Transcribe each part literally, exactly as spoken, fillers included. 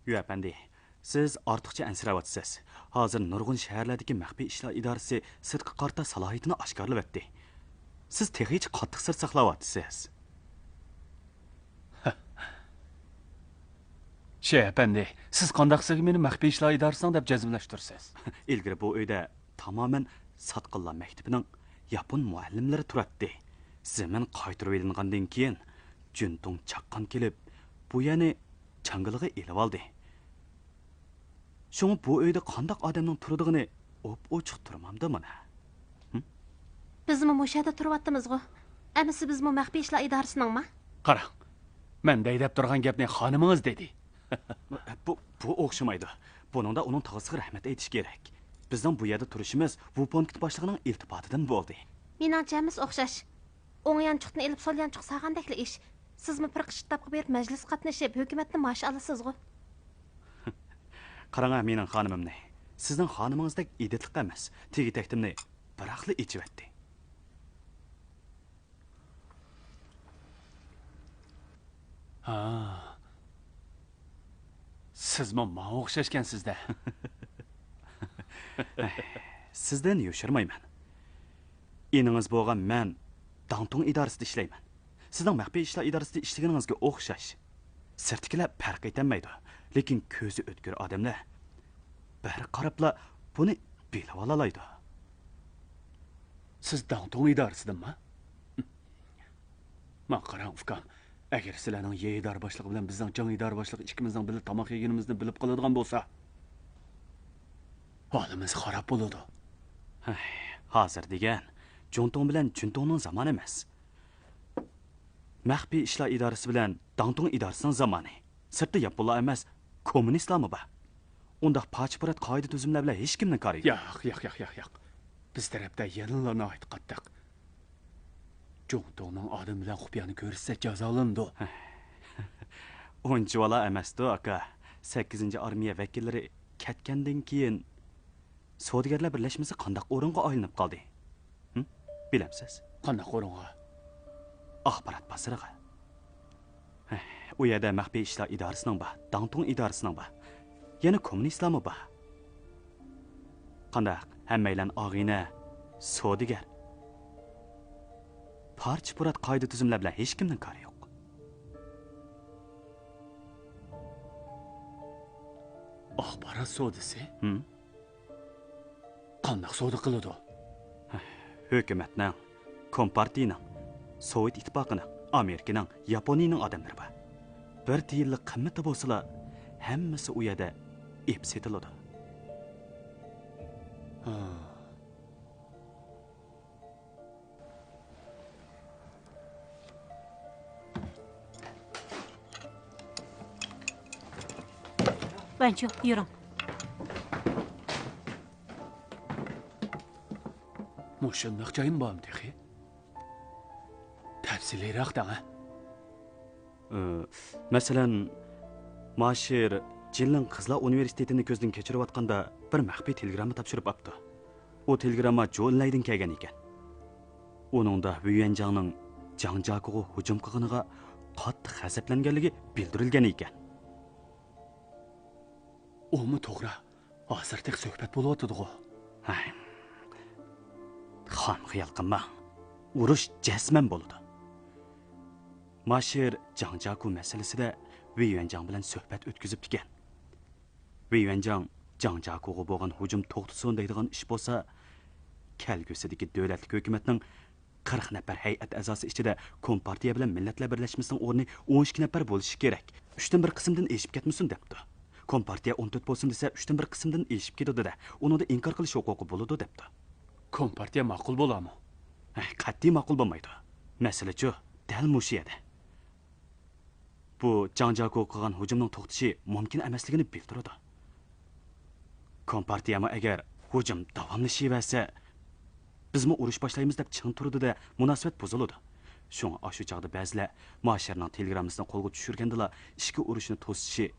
يۈ ئەپەندى، سىز ئارتۇقچە ئەنسىرەۋاتىسىز. ھازىر نۇرغۇن شەھەرلەردىكى مەخپىي ئىشلار ئىدارىسى سىرتقا قارىتا سالاھىيىتىنى ئاشكارىلىۋەتتى. سىز تېخىچە قاتتىق سىر ساقلاۋاتىسىز. شەيخ ئەپەندى، سىز قانداق سىرغا مېنى مەخپىي ئىشلار ئىدارىسىنىڭ دەپ جەزملەشتۈرىسىز؟ ئىلگىرى بۇ ئۆيدە تامامەن ساتقىنلار مەكتىپىنىڭ ياپون مۇئەللىملىرى تۇراتتى. زېمىن قايتۇرۇۋېلىنغاندىن كېيىن، جۈنتۇڭ چاققان كېلىپ، بۇ يەرنى چاڭگىلىغا ئېلىۋالدى. شۇڭا بۇ ئۆيدە قانداق ئادەمنىڭ تۇرىدىغىنى ئوپئوچۇق تۇرمامدۇ مانا؟ ھىم؟ بىزمۇ مۇشۇ يەردە تۇرۇۋاتىمىزغۇ. ئەمىسە بىزمۇ مەخپىي ئىشلار ئىدارىسىنىڭما؟ قاراڭ، مەن دەيدەپ تۇرغان گەپنى خانىمىڭىز دېدى. بۇ، بۇ ئوخشىمايدۇ. بۇنىڭدا ئۇنىڭ تاغىسىغا رەھمەت ئېيتىش كېرەك. بىزنىڭ بۇ يەردە تۇرۇشىمىز ۋۇ پونكىت باشلىقىنىڭ ئىلتىپاتىدىن بولدى. مېنىڭچە ھەممىسى ئوخشاش. ئوڭ يانچۇقتىن ئېلىپ سول يانچۇق سالغاندەكلا ئىش. سىزمۇ پىرقىشتابقا بېرىپ مەجلىسكە قاتنىشىپ، ھۆكۈمەتتىن مائاش ئالىسىزغۇ. قاراڭا مېنىڭ خانىمىمنى. سىزنىڭ خانىمىڭىزدەك ئىدىتلىق ئەمەس. تېگى تەكتىمنى بىراقلا ئېچىۋەتتى. ھا. سىزمۇ ماڭا ئوخشاشكەنسىز-دە. سىزدىن يوشۇرمايمەن. ئىنىڭىز بولغان مەن داڭتۇڭ ئىدارىسىدە ئىشلەيمەن. سىزنىڭ مەخپىي ئىشلار ئىدارىسىدە ئىشلىگىنىڭىزگە ئوخشاش. سىرتتىكىلەر پەرق ئېتەلمەيدۇ، لېكىن كۆزى ئۆتكۈر ئادەملەر بىر قاراپلا بۇنى بىلىۋالالايدۇ. سىز داڭتۇڭ ئىدارىسىدىنما؟ ماڭا قاراڭ، ئۇكام. ئەگەر سىلەرنىڭ يې ئىدارە باشلىقى بىلەن بىزنىڭ جاڭ ئىدارە باشلىقى ئىككىمىزنىڭ بىللە تاماق يېگىنىمىزنى بىلىپ قالىدىغان بولسا، ھالىمىز خاراب بولىدۇ. ھەي، ھازىر دېگەن جۇڭتۇڭ بىلەن جۈنتۇڭنىڭ زامانى ئەمەس. مەخپىي ئىشلار ئىدارىسى بىلەن داڭتۇڭ ئىدارىسىنىڭ زامانى. سىرتتا ياپونلار ئەمەس، كوممۇنىستلارمۇ بار. ئۇنداق پارچە-پۇرات قائىدە-تۈزۈملەر بىلەن ھېچكىمنىڭ كارى يوق. ياق، ياق، ياق، ياق، ياق. بىز تەرەپتە يەنىلا ناھايىتى قاتتىق. جۇڭتۇڭنىڭ ئادىمى بىلەن خۇپىيانى كۆرۈشسە جازالىنىدۇ. ئۇنچىۋالا ئەمەستۇ، ئاكا. سەككىزىنچى ئارمىيە ۋەكىللىرى كەتكەندىن كېيىن سودىگەرلەر بىرلەشمىسى قانداق ئورۇنغا ئايلىنىپ قالدى؟ ھىم؟ بىلەمسىز؟ قانداق ئورۇنغا؟ ئاخبارات بازىرىغا. ھە، ئۇ يەردە مەخپىي ئىشلار ئىدارىسىنىڭ بار، داڭتۇڭ ئىدارىسىنىڭ بار. يەنە كوممۇنىستلارمۇ بار. قانداق، ھەممەيلەن ئاغىنە، سودىگەر. پارچە-پۇرات قائىدە-تۈزۈملەر بىلەن ھېچكىمنىڭ كارى يوق. ئاخبارات سودىسى؟ ھىم؟ قانداق سودا قىلىدۇ؟ ھۆكۈمەتنىڭ، كومپارتىيىنىڭ، سوۋېت ئىتتىپاقىنىڭ، ئامېرىكىنىڭ، ياپونىيىنىڭ ئادەملىرى بار. بىر تىيىنلىق قىممىتى بولسىلا، ھەممىسى ئۇ يەردە ئېپ سېتىلىدۇ. ھا. ۋەنچۇ، يۈرۈڭ. مۇشۇنداق جايمۇ بارمۇ تېخى؟ تەپسىلىيرەك دەڭە. ئى، مەسىلەن، ماشىر جىنلىڭ قىزلار ئۇنىۋېرسىتېتىنى كۆزدىن كەچۈرۈۋاتقاندا بىر مەخپىي تېلېگرامما تاپشۇرۇپ ئاپتۇ. ئۇ تېلېگرامما جۇ ئېنلايدىن كەلگەن ئىكەن. ئۇنىڭدا ۋېيۈەنجاڭنىڭ جاڭ جاكۇغا ھۇجۇم قىلغىنىغا قاتتىق غەزەپلەنگەنلىكى بىلدۈرۈلگەن ئىكەن. ئۇمۇ توغرا. ھازىر تېخى سۆھبەت بولۇۋاتىدىغۇ. ھەي. خام خىيال قىلماڭ. ئۇرۇش جەزمەن بولىدۇ. ماشىر جاڭ جاكۇ مەسىلىسىدە ۋېي يۈەنجاڭ بىلەن سۆھبەت ئۆتكۈزۈپتىكەن. ۋېي يۈەنجاڭ جاڭ جاكۇغا بولغان ھۇجۇم توختىسۇن دەيدىغان ئىش بولسا، كەلگۈسىدىكى دۆلەتلىك ھۆكۈمەتنىڭ قىرىق نەپەر ھەيئەت ئەزاسى ئىچىدە كومپارتىيە بىلەن مىللەتلەر بىرلەشمىسىنىڭ ئورنى ئون ئىككى نەپەر بولۇشى كېرەك. ئۈچتىن بىر قىسىمدىن ئېشىپ كەتمىسۇن دەپتۇ. كومپارتىيە ئون تۆت بولسۇن دېسە، ئۈچتىن بىر قىسىمدىن ئېشىپ كېتىدۇ-دە، ئۇنىڭدا ئىنكار قىلىش ھوقۇقى بولىدۇ دەپتۇ. كومپارتىيە ماقۇل بولامۇ؟ ھە، قەتئىي ماقۇل بولمايدۇ. مەسىلىچۇ، دەل مۇشۇ يەردە. بۇ جاڭ جاكۇ قىلغان ھۇجۇمنىڭ توختىشى مۇمكىن ئەمەسلىكىنى بىلدۈرىدۇ. كومپارتىيەمۇ ئەگەر ھۇجۇم داۋاملىشىۋەرسە، بىزمۇ ئۇرۇش باشلايمىز دەپ چىڭ تۇرىدۇ-دە، مۇناسىۋەت بۇزۇلىدۇ. شۇڭا ئاشۇ چاغدا بەزىلەر ماشىرنىڭ تېلېگراممىسىنى قولغا چۈشۈرگەندىلا ئىچكى ئۇرۇشنى توسۇشى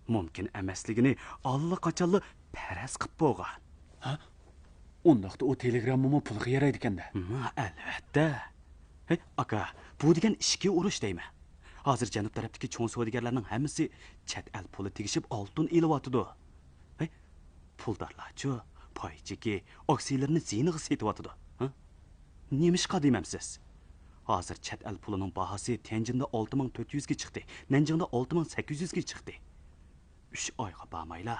مۇمكىن ئەمەسلىكىنى ئاللىقاچانلا پەرەز قىپ بولغان. ھە؟ ئۇنداقتا ئۇ تېلېگراممىمۇ پۇلغا يارايدىكەن-دە. ھە، ئەلۋەتتە. ھەي، ئاكا، بۇ دېگەن ئىچكى ئۇرۇش دەيمەن. ھازىر جەنۇب تەرەپتىكى چوڭ سودىگەرلەرنىڭ ھەممىسى چەت ئەل پۇلى تېگىشىپ ئالتۇن ئېلىۋاتىدۇ. ھەي، پۇلدارلارچۇ، پاي چېكى، ئاكسىيىلىرىنى زىيىنىغا سېتىۋاتىدۇ. ھە؟ نېمىشقا دېمەمسىز؟ ھازىر چەت ئەل پۇلىنىڭ باھاسى تيەنجىندە ئالتە مىڭ تۆت يۈزگە چىقتى، نەنجىڭدە ئالتە مىڭ سەككىز يۈزگە چىقتى. ئۈچ ئايغا بارمايلا،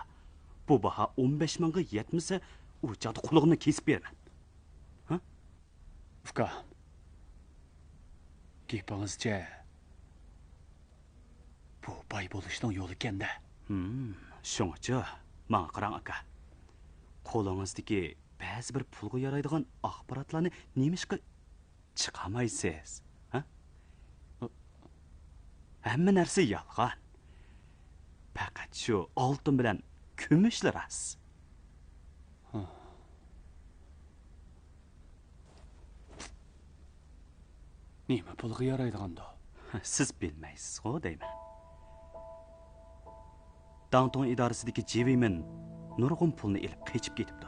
بۇ باھا ئون بەش مىڭغا يەتمىسە، ئۇ چاغدا قۇلىقىمنى كېسىپ بېرىمەن. ھە؟ ئۇكام، گېپىڭىزچە، بۇ باي بولۇشنىڭ يولىكەن-دە. ھىم، شۇڭىچۇ، ماڭا قاراڭ، ئاكا. قولىڭىزدىكى بەزى بىر پۇلغا يارايدىغان ئاخباراتلارنى نېمىشقا چىقارمايسىز؟ ھە؟ ھەممە نەرسە يالغان. پەقەت شۇ ئالتۇن بىلەن كۈمۈشلا راست. نېمە پۇلغا يارايدىغاندۇ؟ سىز بىلمەيسىزغۇ دەيمەن. داڭتۇڭ ئىدارىسىدىكى جىۋىمىن نۇرغۇن پۇلنى ئېلىپ قېچىپ كېتىپتۇ.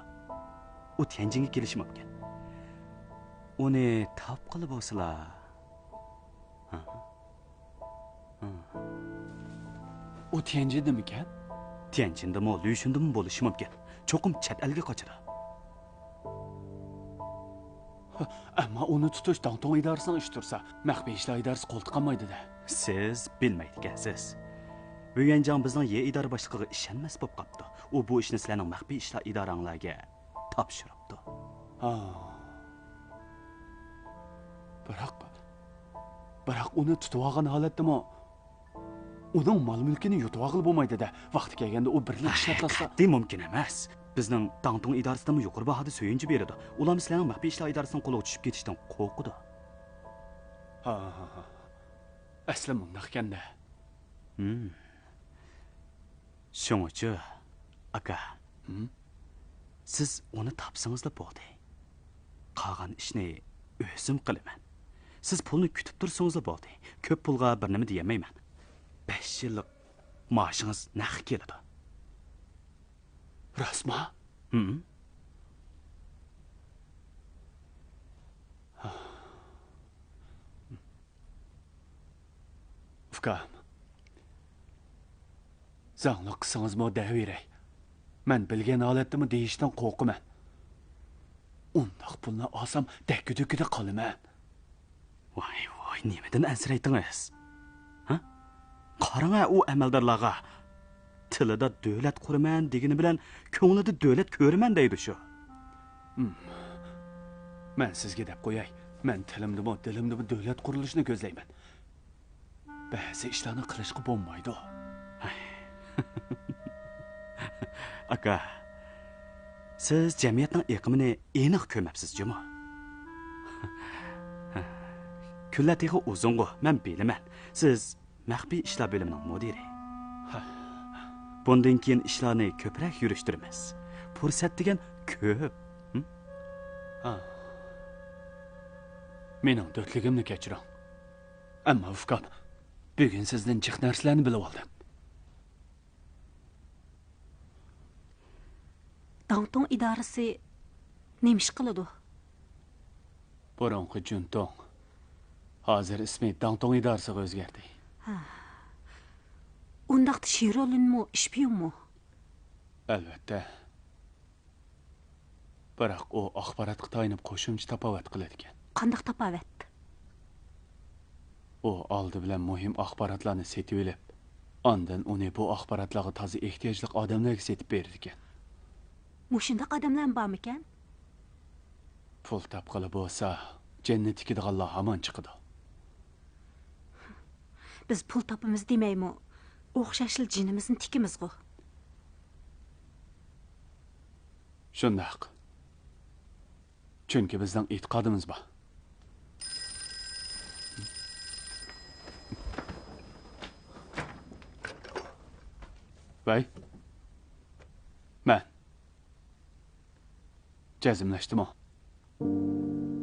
ئۇ تيەنجىنگە كېلىشى مۇمكىن. ئۇنى تاپقىلى بولسىلا. ئۇ تيەنجىندىمىكەن؟ تيەنجىندىمۇ، لۈشۈندىمۇ بولۇشى مۇمكىن. چوقۇم چەت ئەلگە قاچىدۇ. ئەمما ئۇنى تۇتۇش داڭتۇڭ ئىدارىسىنىڭ ئىشى تۇرسا، مەخپىي ئىشلار ئىدارىسى قولتۇق قالمايدۇ-دە. سىز بىلمەيدىكەنسىز. ۋۈيۈەنجاڭ بىزنىڭ يې ئىدارە باشلىقىغا ئىشەنمەس بولۇپ قاپتۇ. ئۇ بۇ ئىشنى سىلەرنىڭ مەخپىي ئىشلار ئىدارەڭلارگە تاپشۇرۇپتۇ. ھا. بىراق، بىراق ئۇنى تۇتۇۋالغان ھالەتتىمۇ ئۇنىڭ مال-مۈلكىنى يۇتۇۋالغىلى بولمايدۇ-دە. ۋاقتى كەلگەندە ئۇ بىرلا ئىشلەپ تاشلا. قەتئىي مۇمكىن ئەمەس. بىزنىڭ داڭتۇڭ ئىدارىسىدىنمۇ يۇقىرى باھادا سۆيۈنچى بېرىدۇ. ئۇلارمۇ سىلەرنىڭ مەخپىي ئىشلار ئىدارىسىنىڭ قولىغا چۈشۈپ كېتىشتىن قورقىدۇ. ھا، ھا، ھا. ئەسلى مۇنداق ئىكەن-دە. ھىم. شۇڭىچۇ، ئاكا. ھىم؟ سىز ئۇنى تاپسىڭىزلا بولدى. قالغان ئىشنى ئۆزۈم قىلىمەن. سىز پۇلنى كۈتۈپ تۇرسىڭىزلا بولدى. كۆپ پۇلغا بىر نېمە دېيەلمەيمەن. بەش يىللىق مائاشىڭىز نەق كېلىدۇ. راستما؟ ھىم. ئۇكام، زاڭلىق قىلسىڭىزمۇ دەۋېرەي. مەن بىلگەن ھالەتتىمۇ دېيىشتىن قورقىمەن. ئۇنداق پۇلنى ئالسام دەككە-دۈككىدە قالىمەن. ۋاي، ۋاي، نېمىدىن ئەنسىرەيتتىڭىز؟ ھە؟ قاراڭە ئۇ ئەمەلدارلارغا. تىلىدا دۆلەت قۇرىمەن دېگىنى بىلەن كۆڭلىدە دۆلەت كۆرىمەن دەيدۇ شۇ. ھىم. مەن سىزگە دەپ قوياي، مەن تىلىمدىمۇ، دىلىمدىمۇ دۆلەت قۇرۇلۇشىنى كۆزلەيمەن. بەزى ئىشلارنى قىلىشقا بولمايدۇ. ئاكا، سىز جەمئىيەتنىڭ ئېقىمىنى ئېنىق كۆرمەپسىز جۇمۇ. كۈنلەر تېخى ئۇزۇنغۇ، مەن بىلىمەن. سىز مەخپىي ئىشلار بۆلۈمىنىڭ مۇدىرى. ھە. بۇندىن كېيىن ئىشلارنى كۆپرەك يۈرۈشتۈرىمىز. پۇرسەت دېگەن كۆپ. ھىم؟ ھا. مېنىڭ دۆتلۈكۈمنى كەچۈرۈڭ. ئەمما ئۇكام، بۈگۈن سىزدىن جىق نەرسىلەرنى بىلىۋالدىم. داڭتۇڭ ئىدارىسى نېمە ئىش قىلىدۇ؟ بۇرۇنقى جۈنتۇڭ، ھازىر ئىسمى داڭتۇڭ ئىدارىسىغا ئۆزگەردى. ھە. ئۇنداقتا شىرولىنمۇ، ئىشپىيونمۇ؟ ئەلۋەتتە. بىراق ئۇ ئاخباراتقا تايىنىپ قوشۇمچە تاپاۋەت قىلىدىكەن. قانداق تاپاۋەت؟ ئۇ ئالدى بىلەن مۇھىم ئاخباراتلارنى سېتىۋېلىپ، ئاندىن ئۇنى بۇ ئاخباراتلارغا تازا ئېھتىياجلىق ئادەملەرگە سېتىپ بېرىدىكەن. مۇشۇنداق ئادەملەرمۇ بارمىكەن؟ پۇل تاپقىلى بولسا، جەننەتتىكىدىغانلار ھامان چىقىدۇ. بىز پۇل تاپىمىز دېمەيمۇ، ئوخشاشلا جېنىمىزنى تىكىمىزغۇ. شۇنداق. چۈنكى بىزنىڭ ئېتىقادىمىز بار. ۋەي. مەن. جەزملەشتىمۇ؟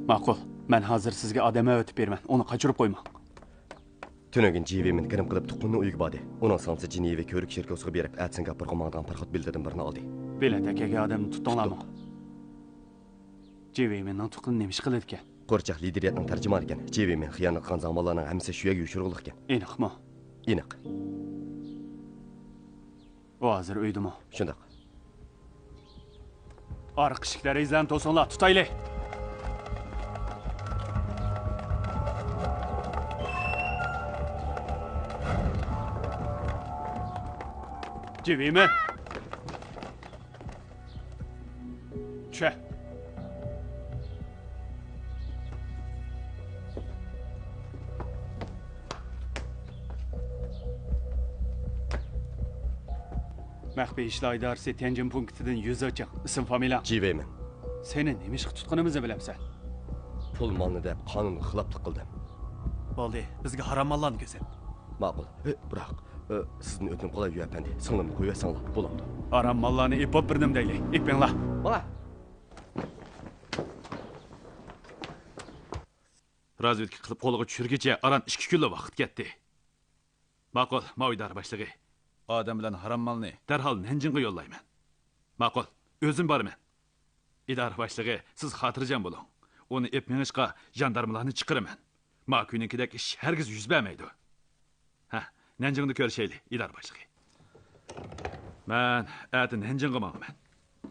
ماقۇل، مەن ھازىر سىزگە ئادەم ئەۋەتىپ بېرىمەن، ئۇنى قاچۇرۇپ قويماڭ. تۈنۈگۈن جىۋىمىن گىرىم قىلىپ تۇغقىنىنىڭ ئۆيىگە باردى. ئۇنىڭ سىڭلىسى جىنيېۋې كۆۋرۈك شىركوسىغا بېرىپ، ئەتە سىنگاپورغا ماڭىدىغان پاراخوت بېلىتىدىن بىرنى ئالدى. بېلەت ئەكەلگەن ئادەمنى تۇتتۇڭلارمۇ؟ تۇتتۇق. جىۋىمىننىڭ تۇغقىنى نېمە ئىش قىلىدىكەن؟ قورچاق لىدىرىيەتنىڭ تەرجىمانى ئىكەن. جىۋېيمىن خىيانەت قىلغان زاڭماللارنىڭ ھەممىسى شۇ يەرگە يوشۇرۇنغان ئىكەن. ئېنىقمۇ؟ ئېنىق. ئۇ ھازىر ئۆيدىمۇ؟ شۇنداق. ئارقا ئىشىك دېرىزىلەرنى توسۇڭلار، تۇتايلى! جىۋېيمىن! چۈشە! مەخپىي ئىشلار ئىدارىسى تيەنجىن پونكىتىدىن يۈزې چىڭ. ئىسىم فامىلەڭ؟ جىۋېيمىن. سېنى نېمە ئىشقا تۇتقىنىمىزنى بىلەمسەن؟ پۇل مالنى دەپ قانۇنغا خىلاپلىق قىلدىم. بولدى، بىزگە ھارام ماللارنى كۆرسەت. ماقۇل. ھە، بىراق، ئە، سىزدىن ئۆتۈنۈپ قالاي، يۈەن ئەپەندى. سىڭلىمنى قويۇۋەتسەڭلار بولامدۇ؟ ھارام ماللارنى ئېپىپ بېرىمەن دەيلى. ئېپىڭلار. ماڭا. رازۋېدكا قىلىپ قولغا چۈشۈرگىچە ئاران ئىككى كۈنلا ۋاقىت كەتتى. ماقۇل، ماۋۇ ئىدارە باشلىقى. ئادەم بىلەن ھارام مالنى دەرھال نەنجىڭغا يوللايمەن. ماقۇل، ئۆزۈم بارىمەن. ئىدارە باشلىقى، سىز خاتىرجەم بولۇڭ. ئۇنى ئېپ مېڭىشقا ژاندارمىلارنى چىقىرىمەن. ماكۈينىڭكىدەك ئىش ھەرگىز يۈز بەرمەيدۇ. ھە، نەنجىڭدا كۆرۈشەيلى، ئىدارە باشلىقى. مەن ئەتە نەنجىڭغا ماڭىمەن.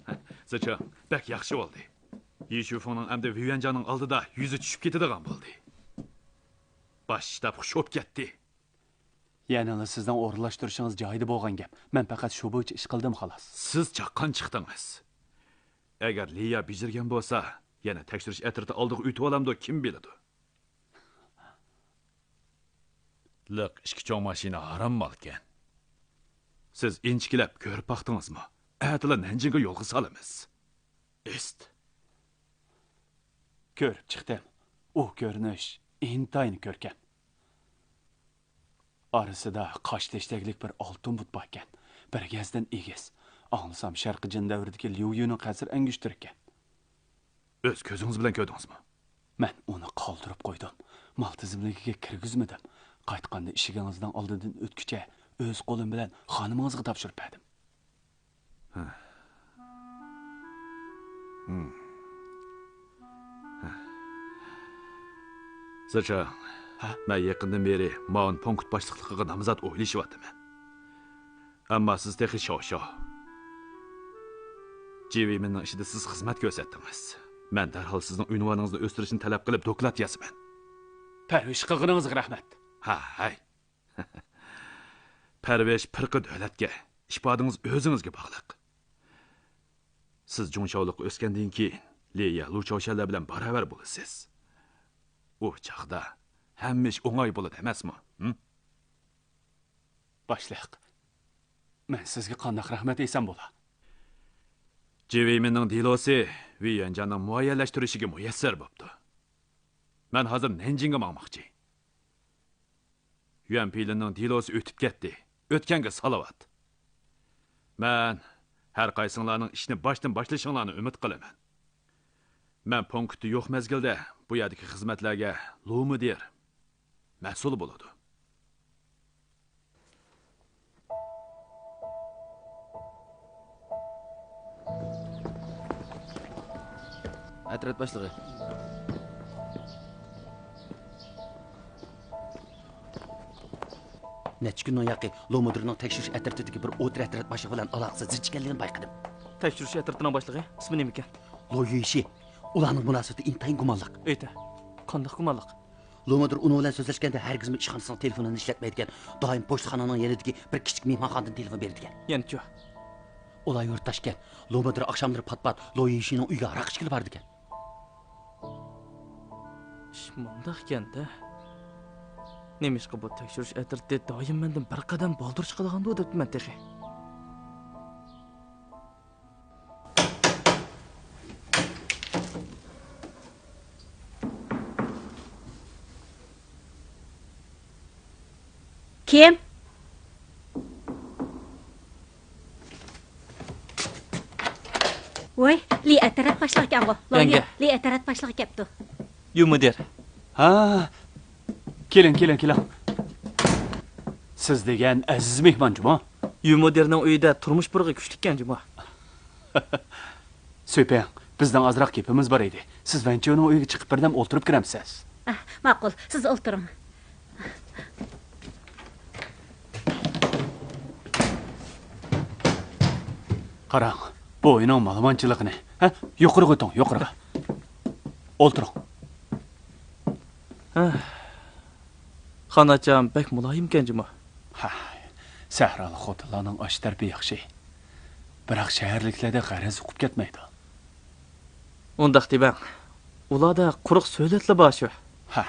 ھە، زىچىڭ، بەك ياخشى بولدى. يى شۈفېڭنىڭ ئەمدى ۋېيۈەنجاننىڭ ئالدىدا يۈزى چۈشۈپ كېتىدىغان بولدى. باش شتاب خۇش بولۇپ كەتتى. يەنىلا سىزنىڭ ئورۇنلاشتۇرۇشىڭىز جايىدا بولغان گەپ. مەن پەقەت شۇ بويىچە ئىش قىلدىم، خالاس. سىز چاققان چىقتىڭىز. ئەگەر لىيا بېجىرگەن بولسا، يەنە تەكشۈرۈش ئەترىتى ئالدىغا ئۆتۈۋالامدۇ، كىم بىلىدۇ؟ لىق ئىككى چوڭ ماشىنا ھارام مالكەن. سىز ئىنچىكىلەپ كۆرۈپ باقتىڭىزمۇ؟ ئەتىلا نەنجىڭگە يولغا سالىمىز. ئىست. كۆرۈپ چىقتىم. ئۇ كۆرۈنۈش ئىنتايىن كۆركەم. ئارىسىدا قاش تەشتەكلىك بىر ئالتۇن بۇت باركەن. بىر گەزدىن ئېگىز. ئاڭلىسام، شەرقىي جىن دەۋرىدىكى ليۇ يۈنىڭ قەسىر ئەڭگۈشتىرىكەن. ئۆز كۆزىڭىز بىلەن كۆردىڭىزمۇ؟ مەن ئۇنى قالدۇرۇپ قويدۇم. مال تىزىملىكىگە كىرگۈزمىدىم. قايتقاندا ئىشىكىڭىزنىڭ ئالدىدىن ئۆتكۈچە ئۆز قولۇم بىلەن خانىمىڭىزغا تاپشۇرۇپ بەردىم. ھە. ھىم. ھە. زىچىڭ، ھە؟ مەن يېقىندىن بېرى ماۋۇن پونكىت باشلىقلىقىغا نامزات ئويلىشىۋاتىمەن. ئەمما سىز تېخى شاۋشاۋ. جىۋېيمىننىڭ ئىشىدا سىز خىزمەت كۆرسەتتىڭىز. مەن دەرھال سىزنىڭ ئۇنۋانىڭىزنى ئۆستۈرۈشنى تەلەپ قىلىپ دوكلات يازىمەن. پەرۋىش قىلغىنىڭىزغا رەھمەت. ھە، ھەي. پەرۋىش پىرقە دۆلەتكە، ئىپادىڭىز ئۆزىڭىزگە باغلىق. سىز جۇڭشاۋلىققا ئۆسكەندىن كېيىن، لى يە لۇ چاۋشيەنلەر بىلەن باراۋەر بولىسىز. ئۇ چاغدا ھەممە ئىش ئوڭاي بولىدۇ ئەمەسمۇ؟ ھىم؟ باشلىق، مەن سىزگە قانداق رەھمەت ئېيتسام بولا؟ جى ۋېيمىننىڭ دېلوسى ۋېي يۈەنجاننىڭ مۇئەييەنلەشتۈرۈشىگە مۇيەسسەر بوپتۇ. مەن ھازىر نەنجىڭگە ماڭماقچى. يۈەن پىلىنىڭ دېلوسى ئۆتۈپ كەتتى. ئۆتكەنگە سالاۋات. مەن ھەر قايسىڭلارنىڭ ئىشنى باشتىن باشلىشىڭلارنى ئۈمىد قىلىمەن. مەن پونكىتتا يوق مەزگىلدە بۇ يەردىكى خىزمەتلەرگە لو مۇدىر مەسئۇل بولىدۇ. ئەترەت باشلىقى. نەچچە كۈننىڭ ياقى لو مۇدىرنىڭ تەكشۈرۈش ئەترىتىدىكى بىر ئوتتۇرا ئەترەت باشلىقى بىلەن ئالاقىسى زىچ ئىكەنلىكىنى بايقىدىم. تەكشۈرۈش ئەترىتىنىڭ باشلىقى ئىسمى نېمىكەن؟ لو يۈيشى. ئۇلارنىڭ مۇناسىۋىتى ئىنتايىن گۇمانلىق. ئېيتە، قانداق گۇمانلىق؟ لو مۇدىر ئۇنىڭ بىلەن سۆزلەشكەندە ھەرگىزمۇ ئىشخانىسىنىڭ تېلېفونىنى ئىشلەتمەيدىكەن، دائىم پوچتىخانىنىڭ يېنىدىكى بىر كىچىك مېھمانخانىدىن تېلېفون بېرىدىكەن. يەنىچۇ؟ ئۇلار يۇرتداشكەن. لو مۇدىر ئاخشاملىرى پات-پات لو يۈيشىنىڭ ئۆيىگە ھاراق ئىچكىلى بارىدىكەن. ئىش مۇنداقكەن-دە. نېمىشقا بۇ تەكشۈرۈش ئەترىتى دائىم مەندىن بىر قەدەم بالدۇر چىقىدىغاندۇ دەپتىمەن تېخى. كىم؟ ۋوي، لى ئەترەت باشلىقى ئىكەنغۇ. لويى، دەڭگە. لى ئەترەت باشلىقى كەپتۇ. يۈ مۇدىر. ھا، كېلىڭ، كېلىڭ، كېلىڭ. سىز دېگەن ئەزىز مېھمان جۇمۇ؟ يۈ مۇدىرنىڭ ئۆيىدە تۇرمۇش پۇرىقى كۈچلۈككەن جۇمۇ. سۈيپىڭ، بىزنىڭ ئازراق گېپىمىز بار ئىدى. سىز ۋەنچيۇنىڭ ئۆيىگە چىقىپ بىردەم ئولتۇرۇپ كىرەمسىز؟ ئە، ماقۇل، سىز ئولتۇرۇڭ. قاراڭ، بۇ ئۆينىڭ مالىمانچىلىقىنى. ھە، يۇقىرىغا ئۆتۈڭ، يۇقىرىغا. ئولتۇرۇڭ. ھە. خان ئاچام بەك مۇلايىمكەن جۇمۇ. ھە، سەھرالىق خوتۇنلارنىڭ ئاشۇ تەرىپى ياخشى. بىراق شەھەرلىكلەردە غەرەز ئۇقۇپ كەتمەيدۇ. ئۇنداق دېمەڭ. ئۇلاردا قۇرۇق سۆلەتلا بار شۇ. ھە.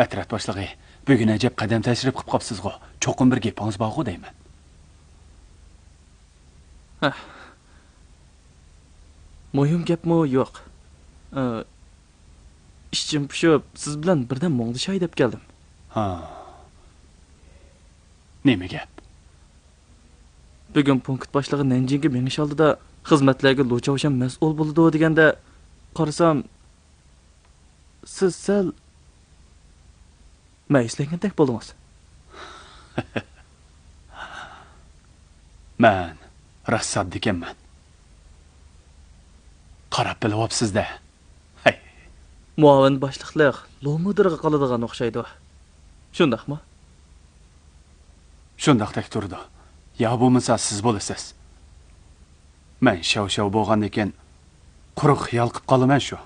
ئەترەت باشلىقى، بۈگۈن ئەجەب قەدەم تەشرىپ قىپ قاپسىزغۇ؟ چوقۇم بىر گېپىڭىز بارغۇ دەيمەن. ھە. مۇھىم گەپمۇ يوق. ئى، ئىچىم پۇشۇپ، سىز بىلەن بىردەم مۇڭدىشاي دەپ كەلدىم. ھا. نېمە گەپ؟ بۈگۈن پونكىت باشلىقى نەنجىڭگە مېڭىش ئالدىدا خىزمەتلەرگە لۇ چاۋشيەن مەسئۇل بولىدۇ دېگەندە، قارىسام، سىز سەل مەيۈسلەنگەندەك بولدىڭىز. مەن راست ساددا ئىكەنمەن. قاراپ بىلىۋاپسىز-دە. ھەي. مۇئاۋىن باشلىقلىق لو مۇدىرغا قالىدىغان ئوخشايدۇ. شۇنداقمۇ؟ شۇنداقتەك تۇرىدۇ. يا بولمىسا سىز بولىسىز. مەن شاۋ-شاۋ بولغاندىكىن، قۇرۇق خىيال قىپ قالىمەن شۇ.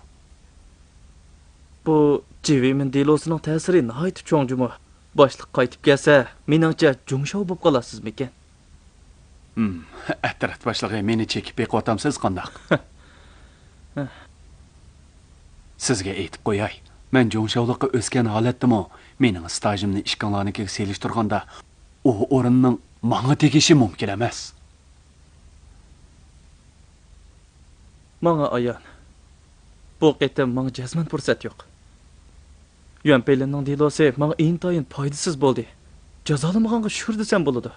بۇ جىۋىمىن دېلوسىنىڭ تەسىرى ناھايىتى چوڭ جۇمۇ. باشلىق قايتىپ كەلسە، مېنىڭچە جۇڭشاۋ بولۇپ قالارسىزمىكىن؟ ھىم، ئەترەت باشلىقى، مېنى چېكىپ بېقىۋاتامسىز قانداق؟ سىزگە ئېيتىپ قوياي، مەن جۇڭشاۋلىققا ئۆسكەن ھالەتتىمۇ، مېنىڭ سىتاژىمنى ئىككىڭلارنىڭكىگە سېلىشتۇرغاندا، ئۇ ئورۇننىڭ ماڭا تېگىشى مۇمكىن ئەمەس. ماڭا ئايان. بۇ قېتىم ماڭا جەزمەن پۇرسەت يوق. يۈەنپېيلىننىڭ دېلوسى ماڭا ئىنتايىن پايدىسىز بولدى. جازالىمىغانغا شۈكۈر دېسەم بولىدۇ.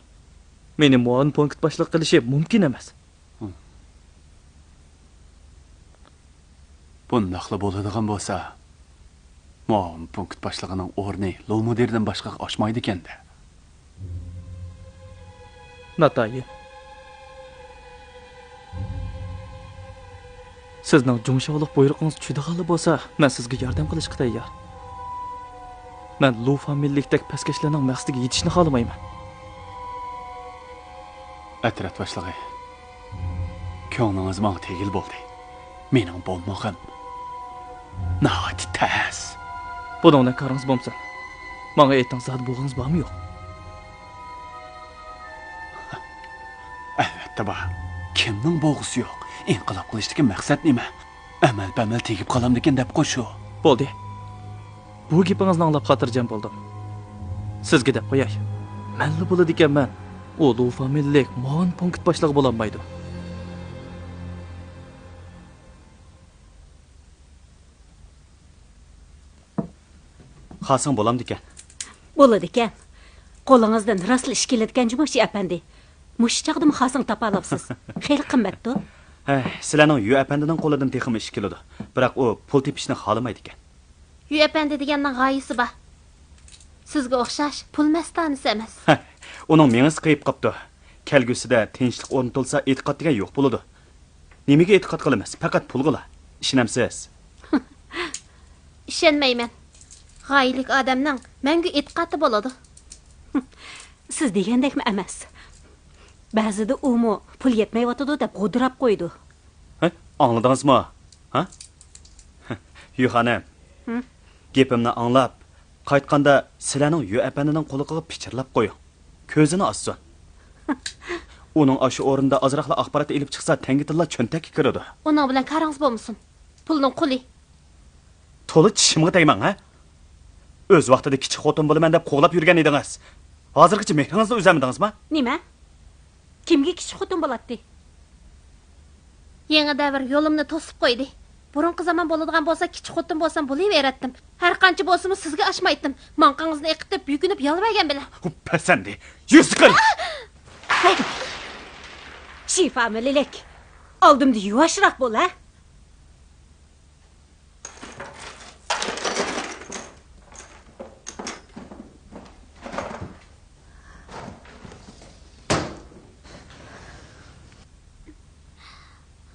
مېنى مۇئاۋىن پونكىت باشلىقى قىلىشى مۇمكىن ئەمەس. بۇنداقلا بولىدىغان بولسا، مۇئاۋىن پونكىت باشلىقىنىڭ ئورنى لو مۇدىردىن باشقىغا ئاچمايدىكەن-دە. ناتايىن. سىزنىڭ جۇڭشاۋلىق بۇيرۇقىڭىز چۈشىدىغانلا بولسا، مەن سىزگە ياردەم قىلىشقا تەييار. مەن لۇ فامىلىلىكتەك پەسكەشلەرنىڭ مەقسىتىگە يېتىشنى خالىمايمەن. ئەترەت باشلىقى، كۆڭلىڭىز ماڭا تېگىل بولدى. مېنىڭ بولمىغىم ناھايىتى تەس. بۇنىڭ بىلەن كارىڭىز بولمىسۇن. ماڭا ئېيتىڭ، زادى بوغىڭىز بارمۇ يوق؟ ئەلۋەتتە بار. كىمنىڭ بوغىسى يوق؟ ئىنقىلاب قىلىشتىكى مەقسەت نېمە؟ ئەمەل پەمەل تېگىپ قالامدىكىن دەپقۇ شۇ. بولدى. بۇ گېپىڭىزنى ئاڭلاپ خاتىرجەم بولدۇم. سىزگە دەپ قوياي. مەنلا بولىدىكەنمەن. ئۇ لۇ فامىلىلىك مۇئاۋىن پونكىت باشلىقى بولالمايدۇ. خاسىڭ بولامدىكەن؟ بولىدىكەن. قولىڭىزدىن راستلا ئىش كېلىدىكەن جۇمۇ، شى ئەپەندى. مۇشۇ چاغدىمۇ خاسىڭ تاپالاپسىز. خېلى قىممەتتۇ. ھەي، سىلەرنىڭ يۈ ئەپەندىنىڭ قولىدىن تېخىمۇ ئىش كېلىدۇ. بىراق ئۇ پۇل تېپىشنى خالىمايدىكەن. يۈ ئەپەندى دېگەننىڭ غايىسى بار. سىزگە ئوخشاش پۇل مەستانىسى ئەمەس. ئۇنىڭ مېڭىسى قېيىپ قاپتۇ. كەلگۈسىدە تىنچلىق ئورنىتىلسا، ئېتىقاد دېگەن يوق بولىدۇ. نېمىگە ئېتىقاد قىلىمىز؟ پەقەت پۇلغىلا. ئىشىنەمسىز؟ ئىشەنمەيمەن. غايىلىك ئادەمنىڭ مەڭگۈ ئېتىقادى بولىدۇ. سىز دېگەندەكمۇ ئەمەس. بەزىدە ئۇمۇ پۇل يەتمەيۋاتىدۇ دەپ غودۇراپ قويىدۇ. ھە؟ ئاڭلىدىڭىزمۇ؟ ھە؟ يۈ خانىم، ھە؟ گېپىمنى ئاڭلاپ، قايتقاندا سىلەرنىڭ يۈ ئەپەندىنىڭ قۇلىقىغا پىچىرلاپ قويۇڭ. كۆزىنى ئاچسۇن. ئۇنىڭ ئاشۇ ئورنىدا ئازراقلا ئاخبارات ئېلىپ چىقسا، تەڭگە تىللا چۆنتەككە كىرىدۇ. ئۇنىڭ بىلەن كارىڭىز بولمىسۇن. پۇلنىڭ قۇلى. تولا چىشىمغا تەگمەڭ، ھە؟ ئۆز ۋاقتىدا كىچىك خوتۇن بولىمەن دەپ قوغلاپ يۈرگەن ئىدىڭىز. ھازىرغىچە مېھرىڭىزنى ئۈزەلمىدىڭىزما؟ نېمە؟ كىمگە كىچىك خوتۇن بولاتتى؟ يېڭى دەۋر يولۇمنى توسۇپ قويدى. بۇرۇنقى زامان بولىدىغان بولسا، كىچىك خوتۇن بولسام بولۇۋېرەتتىم. ھەر قانچە بولسىمۇ سىزگە ئاشمايتتىم. ماڭقىڭىزنى ئېقىتىپ، يۈكۈنۈپ يالۋۇرگەن بىلەن. پەسەندى، يۈز قىل! شىفا مەلىلىك، ئالدىمدا يۇۋاشراق بول، ھە؟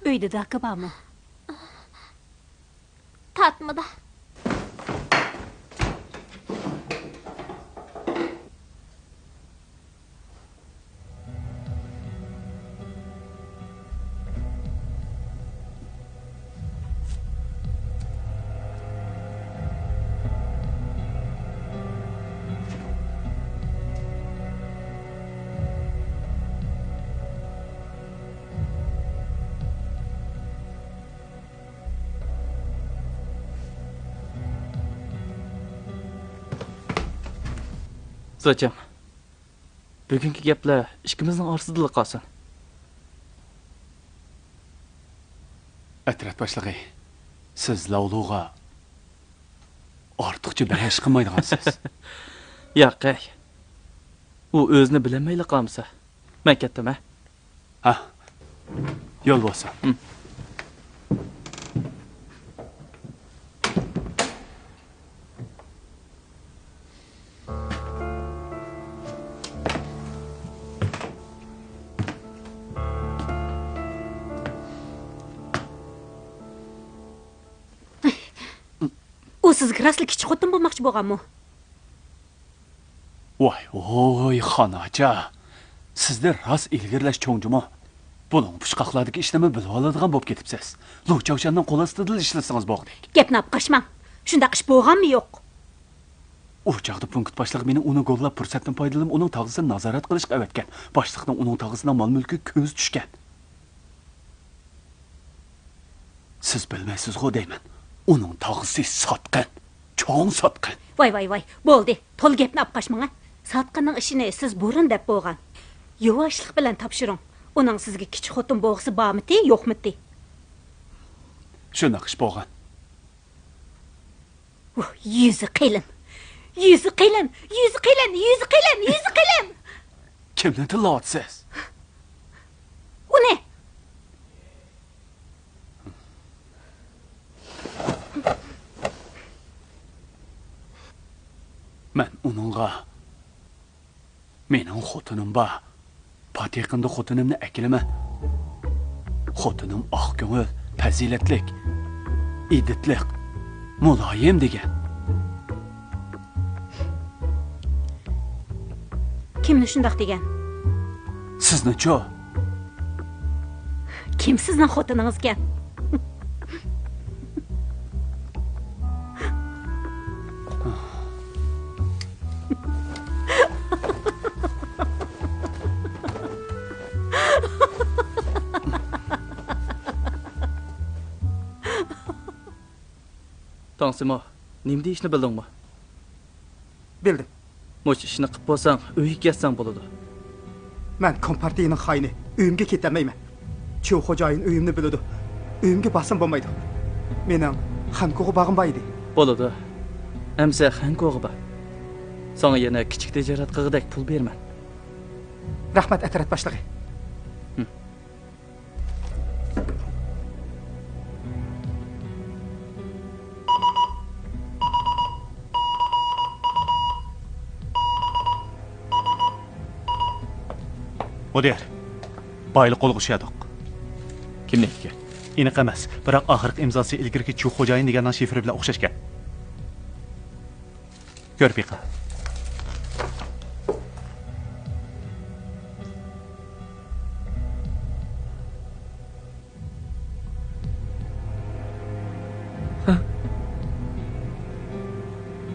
ئۆيدە داكا بارمۇ؟ تارتمىدا. زاچياڭ، بۈگۈنكى گەپلەر ئىككىمىزنىڭ ئارىسىدىلا قالسۇن. ئەترەت باشلىقى، سىز لاۋلۇغا ئارتۇقچە بەھەش قىلمايدىغانسىز. ياق، ئەي. ئۇ ئۆزىنى بىلەلمەيلا قالمىسا. مەن كەتتىم، ھە؟ ھە. يول بولسۇن. ھم. ئۇ سىزگە راستلا كىچىك خوتۇن بولماقچى بولغانمۇ؟ ۋاي ۋوي، خان ئاچا، سىزدە راست ئىلگىرىلەش چوڭ جۇمۇ. بۇنىڭ پۇچقاقلاردىكى ئىشلارنى بىلىۋالىدىغان بولۇپ كېتىپسىز. لۇ چاۋشيەننىڭ قول ئاستىدىلا ئىشلىسىڭىز بوغدەك. گەپنى ئاپقاچماڭ. شۇنداق ئىش بولغانمۇ يوق؟ ئۇ چاغدا پونكىت باشلىقى مېنى ئۇنى گوللاپ، پۇرسەتتىن پايدىلىنىپ، ئۇنىڭ تاغىسىنى نازارەت قىلىشقا ئەۋەتكەن. باشلىقنىڭ ئۇنىڭ تاغىسىنىڭ مال-مۈلكىگە كۆزى چۈشكەن. سىز بىلمەيسىزغۇ دەيمەن. ئۇنىڭ تاغىسى ساتقىن. چوڭ ساتقىن. ۋاي، ۋاي، ۋاي. بولدى. تولا گەپنى ئاپقاچماڭ، ھە. ساتقىننىڭ ئىشىنى سىز بۇرۇن دەپ بولغان. يۇۋاشلىق بىلەن تاپشۇرۇڭ. ئۇنىڭ سىزگە كىچىك خوتۇن بولغۇسى بارمىتى، يوقمىتى؟ شۇنداق ئىش بولغان. ۋۇھ، يۈزى قېلىن. يۈزى قېلىن، يۈزى قېلىن، يۈزى قېلىن، يۈزى قېلىن. كىمنى تىللاۋاتىسىز؟ ئۇنى. مەن ئۇنىڭغا، مېنىڭ خوتۇنۇم بار، پات يېقىندا خوتۇنۇمنى ئەكېلىمەن. خوتۇنۇم ئاق كۆڭۈل، پەزىلەتلىك، ئىدىتلىق، مۇلايىم دېگەن. كىمنى شۇنداق دېگەن؟ سىزنىچۇ؟ كىم سىزنىڭ خوتۇنىڭىزكەن؟ تاڭسىمو، نېمە دېيىشنى بىلدىڭمۇ؟ بىلدىم. مۇشۇ ئىشنى قىپ بولساڭ، ئۆيگە كەتسەڭ بولىدۇ. مەن كومپارتىيىنىڭ خائىنى، ئۆيۈمگە كېتەلمەيمەن. چيۇ خوجايىن ئۆيۈمنى بىلىدۇ. ئۆيۈمگە بارسام بولمايدۇ. مېنىڭ خەنكوغا بارغۇم بار ئىدى. بولىدۇ. ئەمسە خەنكوغا بار. ساڭا يەنە كىچىك تىجارەت قىلغۇدەك پۇل بېرىمەن. رەھمەت، ئەترەت باشلىقى. ھىم. مۇدىر، بايلىق قولغا چۈشەردۇق. كىمنىڭكىكەن؟ ئېنىق ئەمەس، بىراق ئاخىرقى ئىمزاسى ئىلگىرىكى چيۇ خوجايىن دېگەننىڭ شىفىرى بىلەن ئوخشاشكەن. كۆرۈپ بېقىڭ.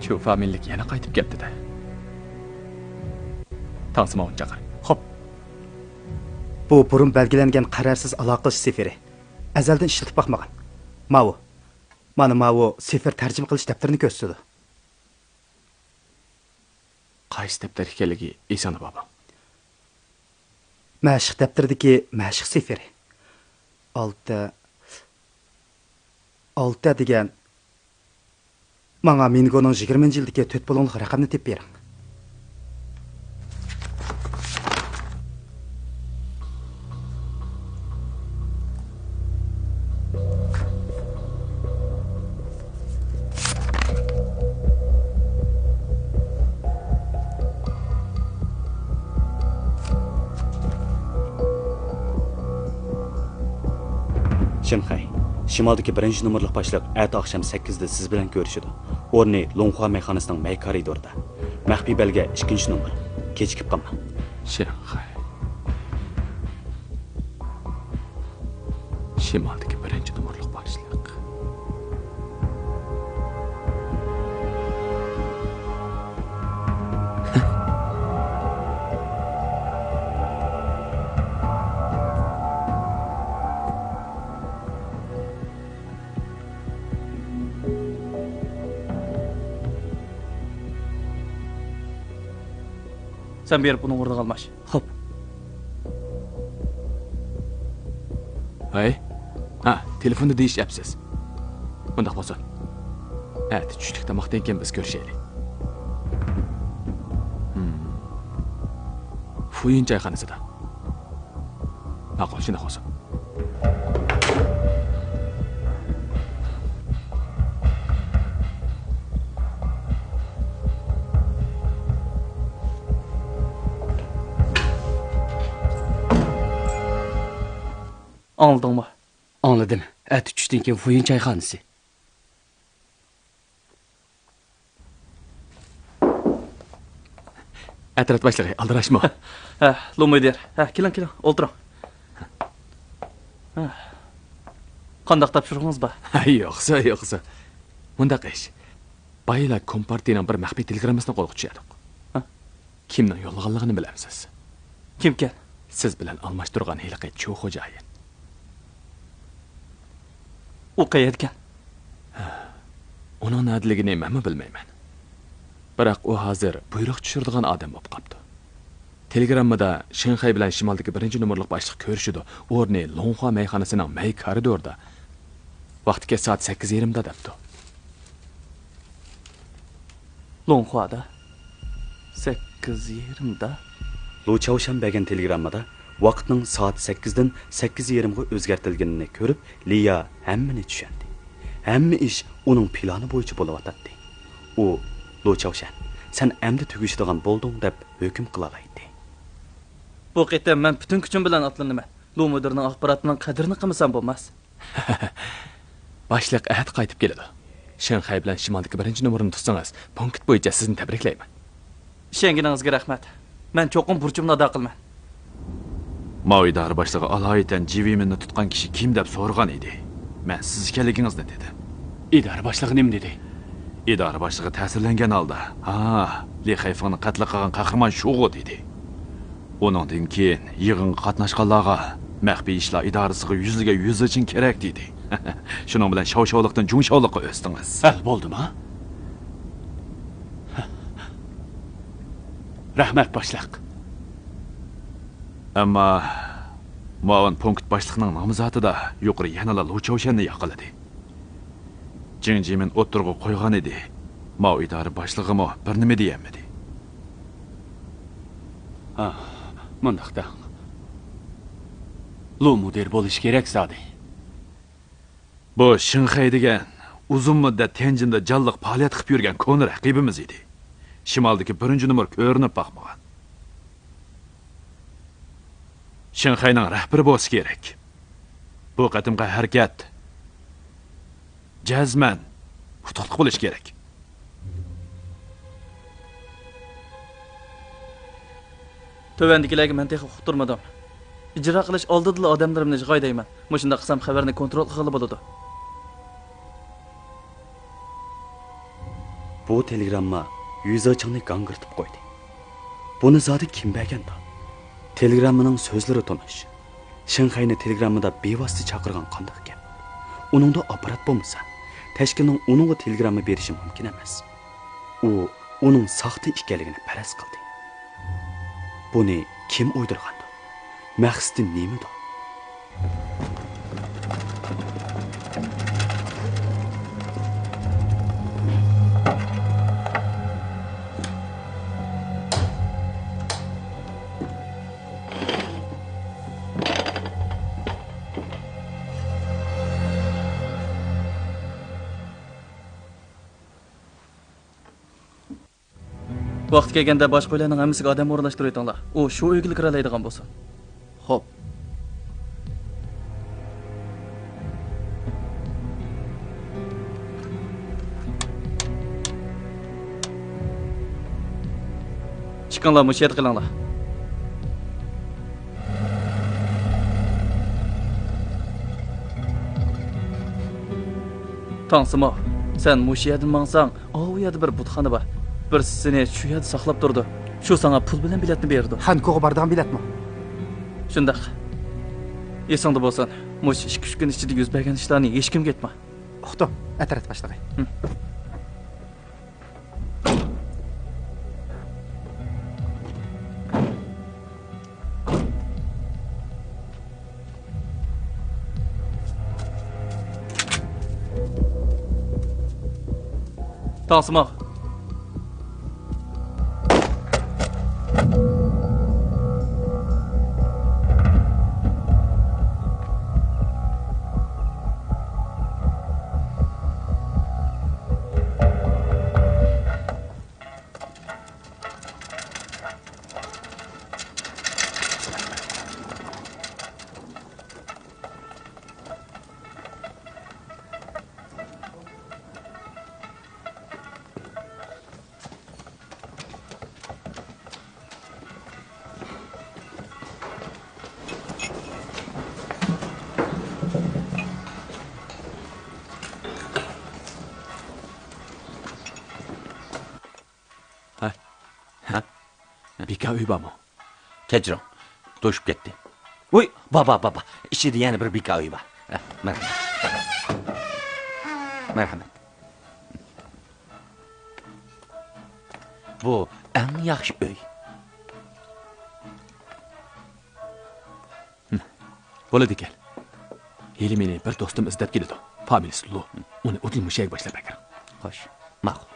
چيۇ فامىلىلىك يەنە قايتىپ كەپتۇ-دە. تاڭسىماۋنى چاقىر. خوپ. بۇ بۇرۇن بەلگىلەنگەن قەرەلسىز ئالاقىلىشىش سىفىرى. ئەزەلدىن ئىشلىتىپ باقمىغان. ماۋۇ. مانا ماۋۇ سىفىر تەرجىمە قىلىش دەپتىرىنى كۆرسىتىدۇ. قايسى دەپتەر ئىكەنلىكى ئېسىڭدە بارمۇ؟ مەشىق دەپتىرىدىكى مەشىق سىفىرى. ئالتە، ئالتە دېگەن. ماڭا مىنگونىڭ يىگىرمىنچى يىلدىكى تۆت بۇلۇڭلۇق رەقەمنى تېپىپ بېرىڭ. شېنخەي، شىمالدىكى بىرىنچى نومۇرلۇق باشلىق ئەتە ئاخشام سەككىزدە سىز بىلەن كۆرۈشىدۇ. ئورنى لوڭخۇا مەيخانىسىنىڭ مەي كارىدورىدا. مەخپىي بەلگە ئىككىنچى نومۇر. كېچىكىپ قالماڭ. شېنخەي. شىمالدىكى بىرىنچى نومۇرلۇق باشلىق. سەن بېرىپ ئۇنىڭ ئورنىغا ئالماش. خوپ. ھەي. ھە، تېلېفوندا دېيىش ئەپسىز. ئۇنداق بولسۇن. ئەتە چۈشلۈك تاماقتىن كېيىن بىز كۆرۈشەيلى. ھىم. فۇيۈن چايخانىسىدا. ماقۇل، شۇنداق بولسۇن. ئاڭلىدىڭمۇ؟ ئاڭلىدىم. ئەتە چۈشتىن كېيىن فۇيۈن چايخانىسى. ئەترەت باشلىقى، ئالدىراشمۇ؟ ھە، لۇ مۇدىر. ھە، كېلىڭ، كېلىڭ، ئولتۇرۇڭ. ھە. قانداق تاپشۇرۇقىڭىز بار؟ يوقسا، يوقسا. مۇنداق ئىش. بايىلا كومپارتىيىنىڭ بىر مەخپىي تېلېگراممىسىنى قولغا چۈشۈردۇق. ھە؟ كىمنىڭ يوللىغانلىقىنى بىلەمسىز؟ كىمكەن؟ سىز بىلەن ئالماشتۇرغان ھېلىقى چۇ خوجايىن. ئۇ قەيەردىكەن؟ ئۇنىڭ نەدىلىكىنى مەنمۇ بىلمەيمەن. بىراق ئۇ ھازىر بۇيرۇق چۈشۈرىدىغان ئادەم بولۇپ قاپتۇ. تېلېگراممىدا شېنخەي بىلەن شىمالدىكى بىرىنچى نومۇرلۇق باشلىق كۆرۈشىدۇ، ئورنى لوڭخۇا مەيخانىسىنىڭ مەي كارىدورىدا. ۋاقتى كەچ سائەت سەككىز يېرىمدا دەپتۇ. لوڭخۇادا؟ سەككىز يېرىمدا؟ لۇ چاۋشيەن بەرگەن تېلېگراممىدا ۋاقىتنىڭ سائەت سەككىزدىن سەككىز يېرىمغا ئۆزگەرتىلگىنىنى كۆرۈپ، لىيا ھەممىنى چۈشەندى. ھەممە ئىش ئۇنىڭ پىلانى بويىچە بولۇۋاتاتتى. ئۇ، لۇ چاۋشيەن، سەن ئەمدى تۈگىشىدىغان بولدۇڭ، دەپ ھۆكۈم قىلالايتتى. بۇ قېتىم مەن پۈتۈن كۈچۈم بىلەن ئاتلىنىمەن. لۇ مۇدىرنىڭ ئاخباراتىنىڭ قەدرىنى قىلمىسام بولماس. باشلىق ئەتە قايتىپ كېلىدۇ. شېنخەي بىلەن شىمالدىكى بىرىنچى نومۇرنى تۇتسىڭىز، پونكىت بويىچە سىزنى تەبرىكلەيمەن. ئىشەنگىنىڭىزگە رەھمەت. مەن چوقۇم بۇرچۇمنى ئادا قىلىمەن. ماۋۇ ئىدارە باشلىقى ئالايىتەن جى ۋېيمىننى تۇتقان كىشى كىم دەپ سورىغان ئىدى. مەن سىز ئىكەنلىكىڭىزنى دېدىم. ئىدارە باشلىقى نېمە دېدى؟ ئىدارە باشلىقى تەسىرلەنگەن ھالدا، ھا، لى خەيفېڭنى قەتل قىلغان قەھرىمان شۇغۇ دېدى. ئۇنىڭدىن كېيىن يىغىنغا قاتناشقانلارغا مەخپىي ئىشلار ئىدارىسىغا يۈزلىگەن يۈزىچىن كېرەك دېدى. شۇنىڭ بىلەن شاۋشاۋلىقتىن جۇڭشاۋلىققا ئۆستىڭىز. ھەل بولدىما؟ رەھمەت، باشلىق. ئەمما مۇئاۋىن پونكىت باشلىقىنىڭ نامزاتىدا يۇقىرى يەنىلا لۇ چاۋشيەننى ياقلىدى. جىڭ جىمىن ئوتتۇرىغا قويغان ئىدى. ماۋۇ ئىدارە باشلىقىمۇ بىر نېمە دېيەلمىدى. ھا، مۇنداق دەڭ. لۇ مۇدىر بولۇشى كېرەك زادى. بۇ شېنخەي دېگەن ئۇزۇن مۇددەت تيەنجىندە جانلىق پائالىيەت قىلىپ يۈرگەن كونا رەقىبىمىز ئىدى. شىمالدىكى بىرىنچى نومۇر كۆرۈنۈپ باقمىغان. شېنخەينىڭ رەھبىرى بولسا كېرەك. بۇ قېتىمقى ھەرىكەت جەزمەن ئۇتۇقلۇق بولۇشى كېرەك. تۆۋەندىكىلەرگە مەن تېخى ئۇقتۇرمىدىم. ئىجرا قىلىش ئالدىدىلا ئادەملىرىمنى يىغاي دەيمەن. مۇشۇنداق قىلسام خەۋەرنى كونترول قىلغىلى بولىدۇ. بۇ تېلېگرامما يۈزېچىڭنى گاڭگىرىتىپ قويدى. بۇنى زادى كىم بەرگەندۇ؟ تېلېگراممىنىڭ سۆزلىرى تونۇش. شېنخەينى تېلېگراممىدا بىۋاسىتە چاقىرغان قانداق گەپ؟ ئۇنىڭدا ئاپپارات بولمىسا، تەشكىلنىڭ ئۇنىڭغا تېلېگرامما بېرىشى مۇمكىن ئەمەس. ئۇ ئۇنىڭ ساختا ئىكەنلىكىنى پەرەز قىلدى. بۇنى كىم ئويدۇرغاندۇ؟ مەقسىتى نېمىدۇ؟ ۋاقتى كەلگەندە باشقا ئۆيلەرنىڭ ھەممىسىگە ئادەم ئورۇنلاشتۇرۇۋېتىڭلار. ئۇ شۇ ئۆيگىلا كىرەلەيدىغان بولسۇن. خوپ. ئىككىڭلار مۇشۇ يەردە قېلىڭلار. تاڭسىمو، سەن مۇشۇ يەردىن ماڭساڭ، ئاۋۇ يەردە بىر بۇتخانا بار. بىرسى سېنى شۇ يەردە ساقلاپ تۇرىدۇ. شۇ ساڭا پۇل بىلەن بېلەتنى بېرىدۇ. خەنكوغا بارىدىغان بېلەتمۇ؟ شۇنداق. ئېسىڭدە بولسۇن، مۇشۇ ئىككى-ئۈچ كۈن ئىچىدە يۈز بەرگەن ئىشلارنى ھېچكىمگە ئېيتما. ئۇقتۇم، ئەترەت باشلىقى. ھىم. تاڭسىماق. ھە؟ ھە؟ بىكار ئۆي بارمۇ؟ كەچۈرۈڭ، توشۇپ كەتتى. ۋوي، بار، بار، بار، بار. ئىچىدە يەنە بىر بىكار ئۆي بار. ھە، مەرھەمەت. مەرھەمەت. بۇ ئەڭ ياخشى ئۆي. بولىدىكەن. ھېلى مېنى بىر دوستۇم ئىزدەپ كېلىدۇ. فامىلىسى لۇ. ئۇنى ئۇدۇل مۇشۇ يەرگە باشلاپ ئەكىرىڭ. خوش. ماقۇل.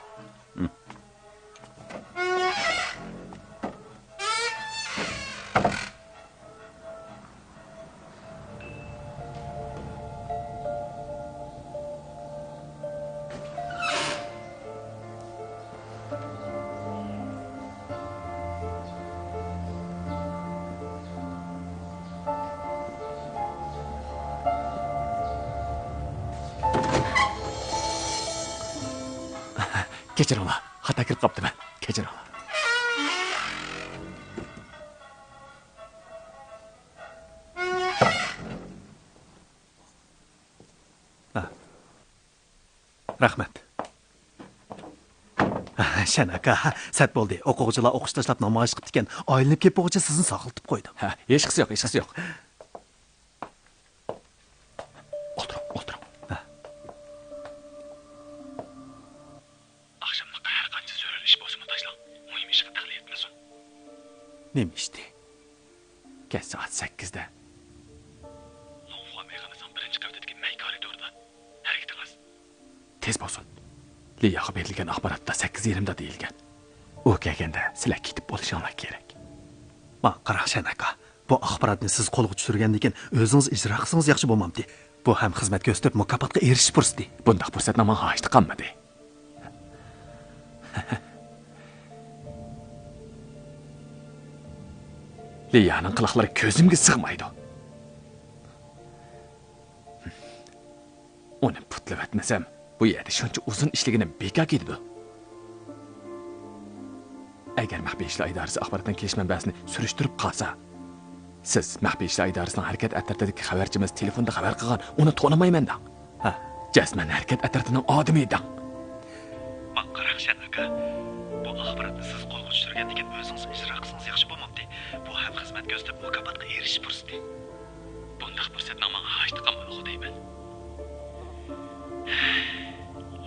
كەچۈرۈڭلار، خاتا كىرىپ قاپتىمەن. كەچۈرۈڭلار. ھە. رەھمەت. شەن ئاكا، سەت بولدى. ئوقۇغۇچىلار ئوقۇش تاشلاپ نامايىش قىپتىكەن. ئايلىنىپ كېلىپ بولغۇچە سىزنى ساقلىتىپ قويدۇم. ھە، ھېچقىسى يوق، ھېچقىسى يوق. ئولتۇرۇڭ، ئولتۇرۇڭ. ھە. ئاخشاملىققا ھەر قانچە زۆرۈر ئىش بولسىمۇ تاشلاڭ. مۇھىم ئىشقا تەقلىد ئەتمىسۇن. نېمە ئىشتى؟ كەچ سائەت سەككىزدە. لوڭخۇا مەيخانىسىنىڭ بىرىنچى قەۋىتىدىكى مەي كارىدورىدا. ھەرىكىتىڭىز. تېز بولسۇن. لىياغا بېرىلگەن ئاخباراتتا سەككىز يېرىمدا دېيىلگەن. ئۇ كەلگەندە سىلەر كېتىپ بولۇشۇڭلار كېرەك. ماڭا قاراڭ، شەن ئاكا. بۇ ئاخباراتنى سىز قولغا چۈشۈرگەندىن كېيىن ئۆزىڭىز ئىجرا قىلسىڭىز ياخشى بولمامتى؟ بۇ ھەم خىزمەت كۆرسىتىپ مۇكاپاتقا ئېرىشىش پۇرسىتى. بۇنداق پۇرسەت ماڭا ھاجىتى قالمىدى. لىيانىڭ قىلىقلىرى كۆزۈمگە سىغمايدۇ. ئۇنى پۇتلىۋەتمىسەم، بۇ يەردە شۇنچە ئۇزۇن ئىشلىگىنىم بىكار كېتىدۇ. ئەگەر مەخپىي ئىشلار ئىدارىسى ئاخباراتنىڭ كېلىش مەنبەسىنى سۈرۈشتۈرۈپ قالسا، سىز مەخپىي ئىشلار ئىدارىسىنىڭ ھەرىكەت ئەترىتىدىكى خەۋەرچىمىز تېلېفوندا خەۋەر قىلغان، ئۇنى تونۇمايمەن دەڭ. ھە، جەزمەن ھەرىكەت ئەترىتىنىڭ ئادىمى دەڭ. ماڭا قاراڭ، شەن ئاكا. بۇ ئاخباراتنى سىز قولغا چۈشۈرگەندىن كېيىن ئۆزىڭىز ئىجرا قىلسىڭىز ياخشى بولمامتى؟ بۇ ھەم خىزمەت كۆرسىتىپ مۇكاپاتقا ئېرىشىش پۇرسىتى. بۇنداق پۇرسەتنىڭ ماڭا ھاجىتى قالمىدىغۇ دەيمەن.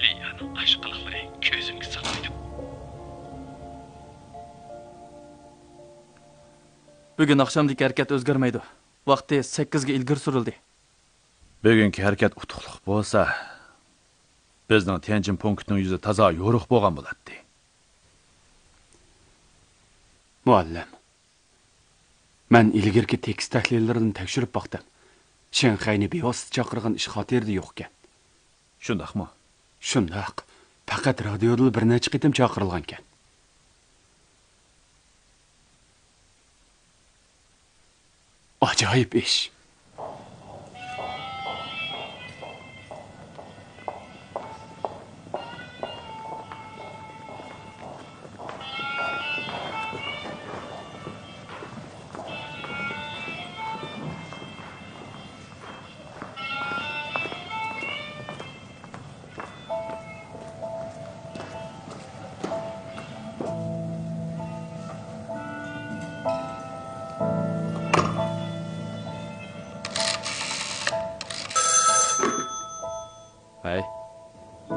لىيانىڭ ئاشۇ قىلىقلىرى كۆزۈمگە سىغمايدۇ. بۈگۈن ئاخشامدىكى ھەرىكەت ئۆزگەرمەيدۇ. ۋاقتى سەككىزگە ئىلگىرى سۈرۈلدى. بۈگۈنكى ھەرىكەت ئۇتۇقلۇق بولسا، بىزنىڭ تيەنجىن پونكىتىنىڭ يۈزى تازا يورۇق بولغان بولاتتى. مۇئەللىم، مەن ئىلگىرىكى تېكىست تەھلىللىرىنى تەكشۈرۈپ باقتىم. شېڭخەينى بىۋاسىتە چاقىرغان ئىش خاتىرىدە يوقكەن. شۇنداقمۇ؟ شۇنداق. پەقەت رادىيودىلا بىر نەچچە قېتىم چاقىرىلغانىكەن. ئاجايىپ ئىش.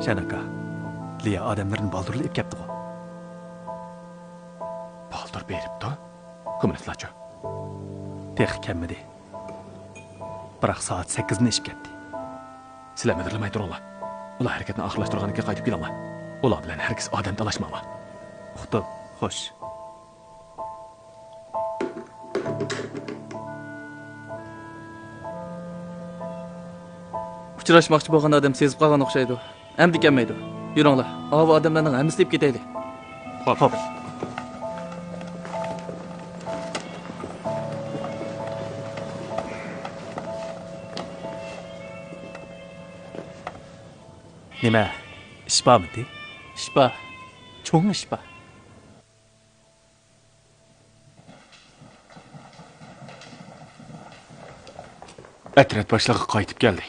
چەن ئاكا، لىيا ئادەملىرىنى بالدۇرلا ئېلىپ كەپتىغۇ؟ بالدۇر بېرىپتۇ؟ كوممۇنىستلارچۇ؟ تېخى كەلمىدى. بىراق سائەت سەككىزدىن ئېشىپ كەتتى. سىلەر مىدىرلىماي تۇرۇڭلار. ئۇلار ھەرىكەتنى ئاخىرلاشتۇرغاندىن كېيىن قايتىپ كېلىڭلار. ئۇلار بىلەن ھەرگىز ئادەم تالاشماڭلار. ئۇقتۇم، خوش. ئۇچراشماقچى بولغان ئادەم سېزىپ قالغان ئوخشايدۇ. ئەمدى كەلمەيدۇ. يۈرۈڭلار، ئاۋۇ ئادەملەرنىڭ ھەممىسىنى ئېلىپ كېتەيلى. خوپ. نېمە، ئىش بارمىدى؟ ئىش بار. چوڭ ئىش بار. ئەترەت باشلىقى قايتىپ كەلدى.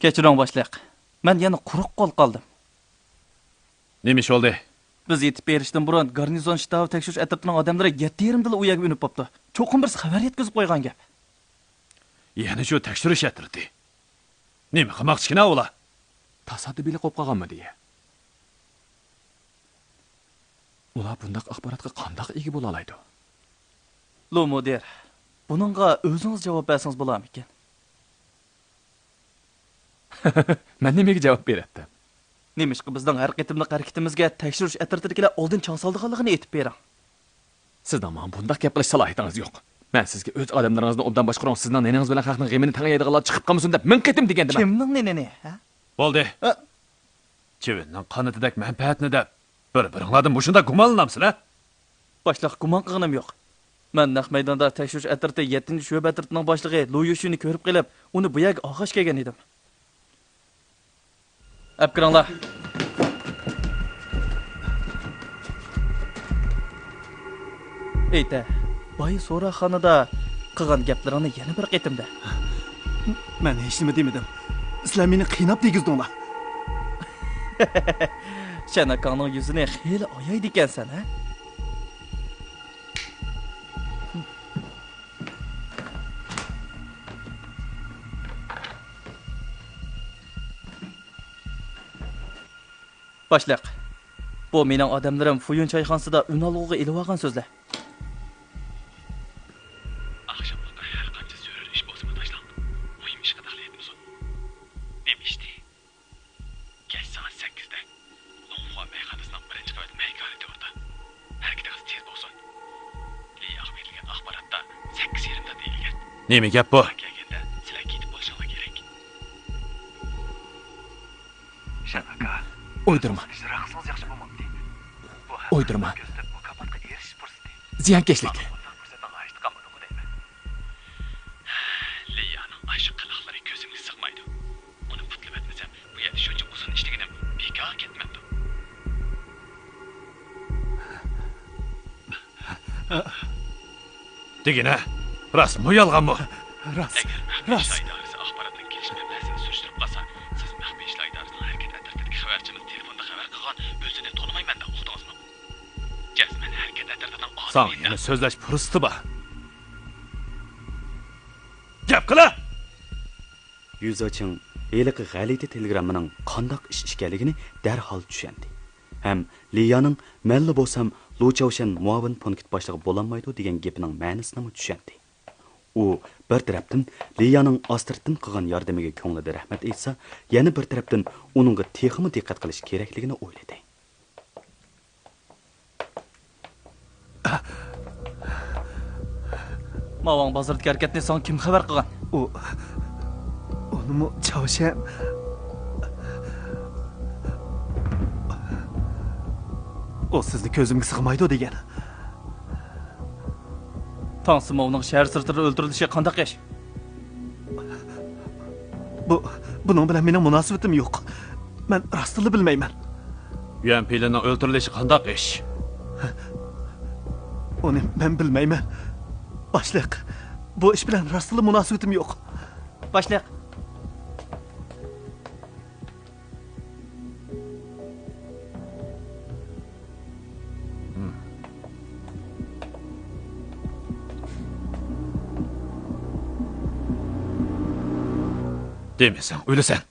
كەچۈرۈڭ، باشلىق. مەن يەنە قۇرۇق قول قالدىم. نېمە ئىش بولدى؟ بىز يېتىپ بېرىشتىن بۇرۇن، گارنىزون شتابى تەكشۈرۈش ئەترىتىنىڭ ئادەملىرى يەتتە يېرىمدىلا ئۇ يەرگە ئۈنۈپ بوپتۇ. چوقۇم بىرسى خەۋەر يەتكۈزۈپ قويغان گەپ. يەنە شۇ تەكشۈرۈش ئەترىتى. نېمە قىلماقچىكىن ئۇلار؟ تاسادىپىيلا قوپ قالغانمۇ دېگەن؟ ئۇلار بۇنداق ئاخباراتقا قانداق ئىگە بولالايدۇ؟ لۇ مۇدىر، بۇنىڭغا ئۆزىڭىز جاۋاب بەرسىڭىز بولارمىكىن؟ مەن نېمىگە جاۋاب بېرەتتىم؟ نېمىشقا بىزنىڭ ھەر قېتىملىق ھەرىكىتىمىزگە تەكشۈرۈش ئەترىتىدىكىلەر ئالدىن چاڭ سالىدىغانلىقىنى ئېيتىپ بېرىڭ. سىزنىڭ ماڭا بۇنداق گەپ قىلىش سالاھىيىتىڭىز يوق. مەن سىزگە ئۆز ئادەملىرىڭىزنى ئوبدان باشقۇرۇڭ، سىزنىڭ نېنىڭىز بىلەن خەقنىڭ غېمىنى تەڭ يەيدىغانلار چىقىپ قالمىسۇن دەپ مىڭ قېتىم دېگەندىمەن. كىمنىڭ نېنىنى، ھە؟ بولدى. ئە؟ چىۋىننىڭ قانىتىدەك مەنپەئەتنى دەپ، بىر-بىرىڭلاردىن مۇشۇنداق گۇمانلىنامسىلەر؟ باشلىق، گۇمان قىلغىنىم يوق. مەن نەق مەيداندا تەكشۈرۈش ئەترىتى يەتتىنچى شۆبە ئەترىتىنىڭ باشلىقى لۇ يۈشۈنى كۆرۈپ قېلىپ، ئۇنى بۇ يەرگە ئالغاچ كەلگەن ئىدىم. ئەپ كىرىڭلار. ئېيتە، بايا سوراقخانىدا قىلغان گەپلىرىڭنى يەنە بىر قېتىم دە. مەن ھېچنېمە دېمىدىم. سىلەر مېنى قىيناپ دېگۈزدۈڭلار. شەن ئاكاڭنىڭ يۈزىنى خېلى ئايايدىكەنسەن، ھە؟ باشلىق، بۇ مېنىڭ ئادەملىرىم فۇيۈن چايخانىسىدا ئۈنئالغۇغا ئېلىۋالغان سۆزلەر. ئاخشاملىققا ھەر قانچە زۆرۈر ئىش بولسىمۇ تاشلاڭ. مۇھىم ئىشقا دەخلى يەتمىسۇن. نېمە ئىشتى؟ كەچ سائەت سەككىزدە لوڭخۇا مەيخانىسىنىڭ بىرىنچى قەۋەت مەيكانى تۆرىدە. ھەرىكىتىڭىز تېز بولسۇن. لى ياغا بېرىلگەن ئاخباراتتا سەككىز يېرىمدا دېيىلگەن. نېمە گەپ بۇ؟ كەلگەندە سىلەر كېتىپ بولۇشۇڭلار كېرەك. شەن ئاكا، ئويدۇرما. بىز راقسىڭىز ياخشى بولمامتى؟ بۇ ھەقتە ئويدۇرما. كۆرسىتىپ مۇكاپاتقا ئېرىشىش پۇرسىتى. زىيانكەشلىك. مانا بۇنداق پۇرسەتنى ئاياشتۇقامدۇ دەيمەن. لىيانىڭ ئاشۇ قىلىقلىرى كۆزۈمگە سىغمايدۇ. ئۇنى پۇتلىۋەتمىسەم، بۇ يەردە شۇنچە ئۇزۇن ئىشلىگىنىم بىكارغا كەتمەپتۇ. دېگىنە، راستمۇ، يالغانمۇ؟ راست، ئەگەر مەخپىي ئىشلار ئىدارىسى ئاخباراتنىڭ كېلىش مەبلەغىنى سۈرۈشتۈرۈپ قالسا، سىز مەخپىي ئىشلار ئىدارىسىنىڭ ھەرىكەت ئەترىتىدىكى خەۋەرچىمىز تېلېفوندا خەۋەر قىلغان ئۆزىنى تونۇمايمەن دەپ ئۇقتىڭىزمۇ؟ جەزمەن ھەرىكەت ئەترىتىنىڭ ساڭا ئادىمى يەنە سۆزلەش پۇرسىتى بار. گەپ قىلە! يۈزاچىڭ ھېلىقى غەلىتە تېلېگراممىنىڭ قانداق ئىش ئىكەنلىكىنى دەرھال چۈشەندى ھەم لىيانىڭ مەنلا بولسام لۇ چاۋشەن مۇئاۋىن پونكىت باشلىقى بولالمايدۇ دېگەن گېپىنىڭ مەنىسىنىمۇ چۈشەندى. ئۇ بىر تەرەپتىن لىيانىڭ ئاستىرتتىن قىلغان ياردىمىگە كۆڭلىدە رەھمەت ئېيتسا، يەنە بىر تەرەپتىن ئۇنىڭغا تېخىمۇ دىققەت قىلىش كېرەكلىكىنى ئويلىدى. ماۋاڭ بازىرىدىكى ھەرىكەتنى ساڭا كىم خەۋەر قىلغان؟ ئۇ، ئۇنىمۇ چاۋشيەن. ئۇ سىزنى كۆزۈمگە سىغمايدۇ دېگەن. تاڭ سىموۋنىڭ شەھەر سىرتىدا ئۆلتۈرۈلۈشى قانداق ئىش؟ بۇ، بۇنىڭ بىلەن مېنىڭ مۇناسىۋىتىم يوق. مەن راستىنلا بىلمەيمەن. يۈەن پىلىنىڭ ئۆلتۈرۈلۈشى قانداق ئىش؟ ئۇنى مەن بىلمەيمەن. باشلىق، بۇ ئىش بىلەن راستىنلا مۇناسىۋىتىم يوق. باشلىق. دېمىسەڭ ئۆلىسەن.